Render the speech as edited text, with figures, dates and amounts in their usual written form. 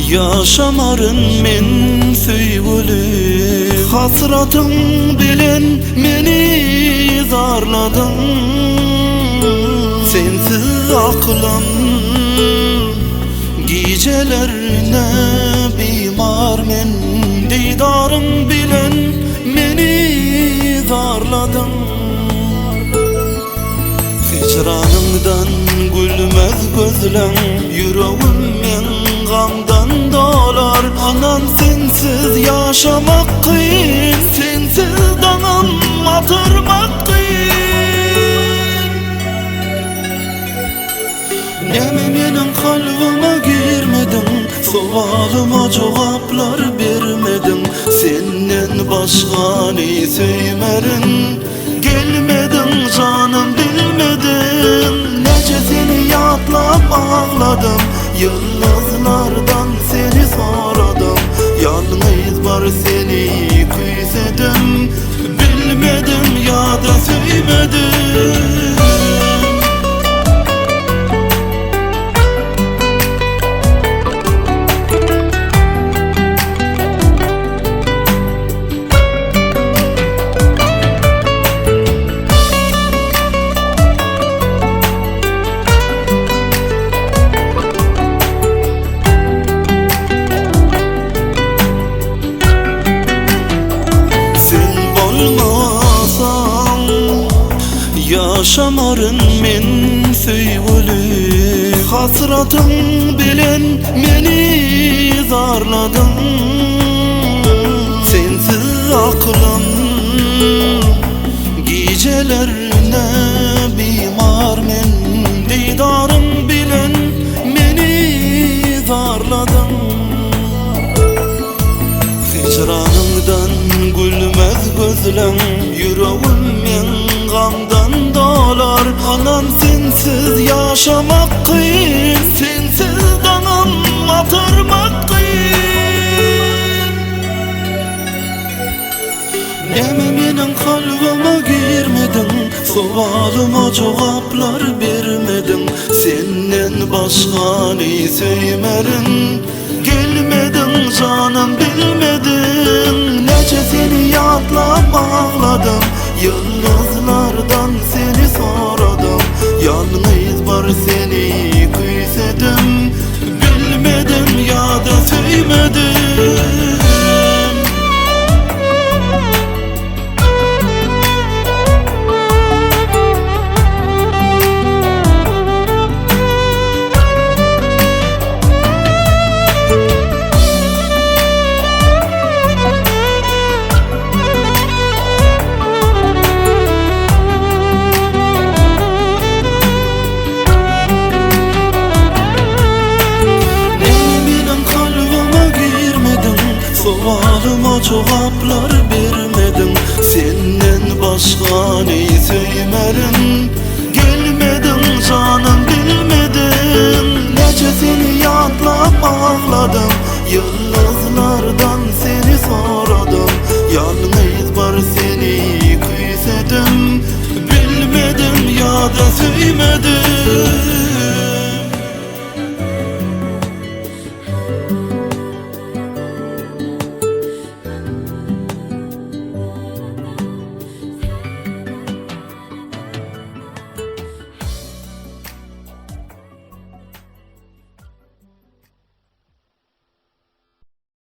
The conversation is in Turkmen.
Ýaşamaryn men söýgüli. Hasratyň bilen meni zarladyň. Sensiz akylym gijelerine bimar men. Didaryň bilen meni zarladyň. Hijranyňdan gülmez gözleň, Ýüregim meň gamdan dolar. Anan sensiz ýaşamak kyn, Sensiz daňym atyrmak kyn. Näme meniň kalbyma girmediň, Sowalyma jogaplar bermediň, Senden başgany söýmerin. Gelmediň janym bilmedim Näçe seni ýatlap agladym Ýyldyzlardan seni soradym Ýalňyz bar seni küýsedim Bilmedim ýa-da söýmedim. Sen bolmasaň Ýaşamaryn men söýgüli Hasratyň bilen meni zarladyň Sensiz akylym gijelerine bimar men Didaryň bilen meni zarladyň Hijranyňdan gülmez gözleň Ýüregim meň gamdan dolar Anan sensiz ýaşamak kyn Sensiz daňym atyrmak kyn Näme meniň kalbyma girmediň Sowalyma jogaplar bermediň Senden başgany söýmerin Gelmediň janym bilmedim Näçe seni ýatlap agladym Ýyldyzlardan seni soradym Ýalňyz bar seni küýsedim Bilmedim ýa-da söýmedim. Näme meniň kalbyma girmediň, Sowalyma jogaplar bermediň, Senden başgany söýmerin. Gelmediň janym bilmedim, Näçe seni ýatlap agladym, Ýyldyzlardan seni soradym, Ýalňyz bar seni küýsedim, Bilmedim ýa-da söýmedim.